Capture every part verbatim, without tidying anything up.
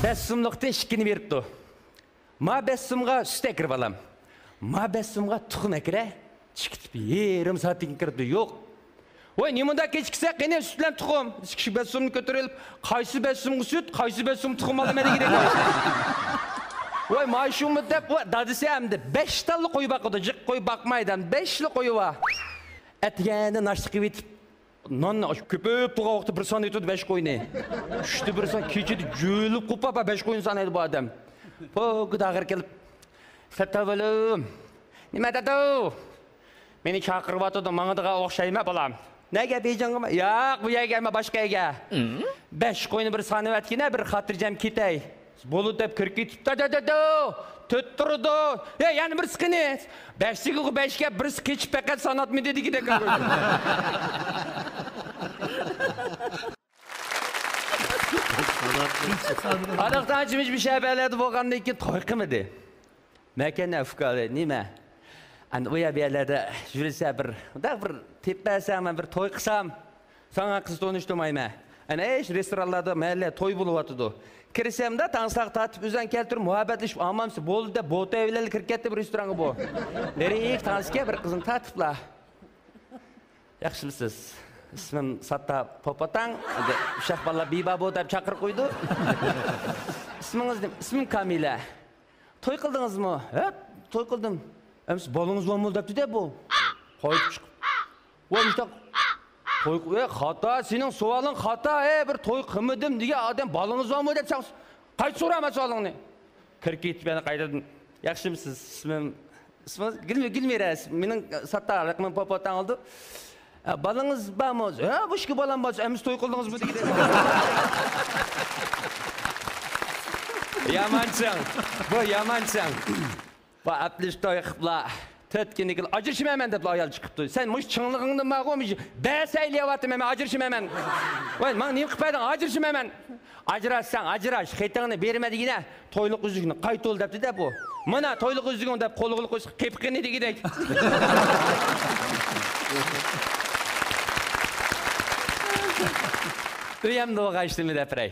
بەش سوملۇقتىن ئىككىنى بېرىپتۇ. ما بەش سومغا سۈت ئەكىرىپ ئالام. ما بەش سومغا تۇخۇم ئەكىرە. چىقىپ يېرىم سائەتتىن كىرىپتۇ، يوق. ۋاي، نېمانداق كېچىكسە، قېنى سۈت بىلەن تۇخۇم؟ ئىككى بەش سومنى كۆتۈرۈپ، قايسى بەش سومغا سۈت، قايسى بەش سومغا تۇخۇم ئالىمەن دېگىدەك. ۋاي، ماي شۇمۇ دەپ، ۋاي، دادىسى ئەمدى بەش تاللا قوي باقىدۇ، جىق قوي باقمايدۇ، بەشلا قويى بار. ئەتىگەندە ناشتا قىلىپ يېتىپ، ناننى ئاشۇ كۆپۈپ تۇرغان ۋاقىتتا بىر سان ئېتىدۇ بەش قوينى. چۈشتە بىر سان، كېچىدە جۆيلۈپ قوپۇپ بەش قوينى سانايدۇ بۇ ئادەم. پوكىدا ئاخىرى كېلىپ، سەتتار بالام، نېمە دادام؟ مېنى چاقىرىۋاتىدۇ، ماڭىدىغان ئوخشايمەن بالام. نەگە، بېيجىڭغىمۇ؟ ياق، بۇ يەرگە ئەمەس، باشقا يەرگە. بەش قوينى بىر سانىۋەتكىنە، بىر خاتىرجەم كېتەي. بولدى دەپ كىرىپ كېتىپتۇ، دادادو، تۆت تۇرىدۇ. ھە، يەنە بىرسى قېنى؟ بەشتىكىغۇ بەشكە بىرسى قېچىپ پەقەت ساناتمىدى دېگۈدەك. ئانىقتا جىمىش بىر شەھەرلەردە بولغاندىن كېيىن توي قىلمىدى. مەكەن ئۇكا، نېمە؟ ئەنە ئۇ يەر بۇ يەرلەردە يۈرسە بىر، مۇنداق بىر تېپىپ بەرسەڭ، مەن بىر توي قىلسام، ساڭا قىز تونۇشتۇرمايمەن. ئەنە ئىش رېستورانلاردا مەھەللە توي بولۇۋاتىدۇ. كىرسەمدە تاڭساق تارتىپ ئۆزەڭ كەلتۈرۈپ مۇھەببەتلىشىپ ئالمامسىز، بولدى دەپ بوتەي بىلەن كىرىپ كەتتى بىر رېستورانغا بۇ. نېرى ئېيىك تاڭسىكە بىر قىزنى تارتىپلا. ياخشىمۇسىز؟ ئىسمىم ساتتا پوپوتاڭ. ئەمدى ئۇششاق بالىلار بىبابۇ دەپ چاقىرىپ قويىدۇ. ئىسمىڭىز نېمە؟ ئىسمىم كامىلە. توي قىلدىڭىزمۇ؟ ھە، توي قىلدىم. ئەمىسە بالىڭىز بارمۇ دەپتۇ-دە بۇ. قايتىپ چىقىپ. ۋاي مۇشتاق. توي قىل-، ئە، خاتا، سېنىڭ سوئالىڭ خاتا. ئە، بىر توي قىلمىدىم دېگەن ئادەم بالىڭىز بارمۇ دەپ سەن قايتا سورا مەن سوئالىڭنى. كىرىپ كېتىپ يەنە قايتىدىن. ياخشىمۇسىز؟ ئىسمىم، ئىسمىڭىز گۈل-، گۈلمىرە. مېنىڭ ساتتا رەقىمىم پوپوتاڭ بولدى. ئە، بالىڭىز بارمۇ؟ ھە، بۇ ئىككى بالام بار. ئەمىسە توي قىلدىڭىزمۇ دېگۈدەك. يامانچىڭ. بۇ يامانچىڭ. بۇ ئەپلىش توي قىپلا. تۆت كۈندىن كېيىن ئاجرىشىمەن مەن دەپلا ئايال چىقىپتۇ. سەن مۇشۇ چىڭلىقىڭدىن بارغۇ، مۇشۇ بەسەيلىيەۋاتىمەن مەن، ئاجرىشىمەن مەن. ۋاي، ماڭا نېمە قىلىپ بەردىڭ؟ ئاجرىشىمەن مەن. ئاجراشساڭ ئاجراش، خېتىڭنى بېرىمەن دېگىنە، تويلۇق ئۈزۈكنى قايتا ئول دەپتۇ-دە بۇ. مانا تويلۇق ئۈزۈكۈڭ دەپ قولىغا قويسا، قېپىقىنى دېگۈدەك. ئۆيەمدە بولغان ئىشنى دەپ بېرەي.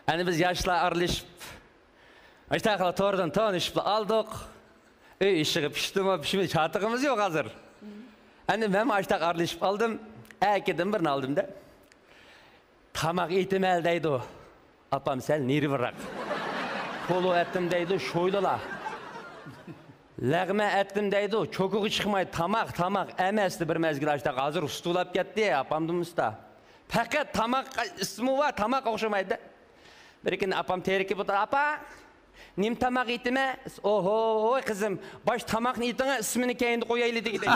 ئەنە بىز ياشلار ئارىلىشىپ، ئاشتاقلا توردىن تونۇشۇپلا ئالدۇق. ئۆي ئىشىغا پىشتىمۇ، پىشمىدى، چاتىقىمىز يوق ھازىر. ئەنە مەنمۇ ئاشتاق ئارىلىشىپ ئالدىم. ئەركىدىن بىرنى ئالدىم-دە. تاماق ئېتىمەن دەيدۇ. ئاپام سەل نېرۋىراق. پولۇ ئەتتىم دەيدۇ، شويلىلا. لەغمە ئەتتىم دەيدۇ، چوكىغا چىقماي، تاماق، تاماق ئەمەستى بىر مەزگىل ئاشتاق. ھازىر ئۇستىلاپ كەتتى، ئاپامدىن ئۇستا. پەقەت تاماق ئىسمى بار، تاماق ئوخشىمايدۇ. بىر كۈنى ئاپام تېرىكىپ ئولتۇرۇپ، ئاپا، نېمە تاماق ئېتىمەن؟ ئوھوي قىزىم، باش تاماقنى ئېتىڭە، ئىسمىنى كەينىدە قويايلى دېگۈدەك.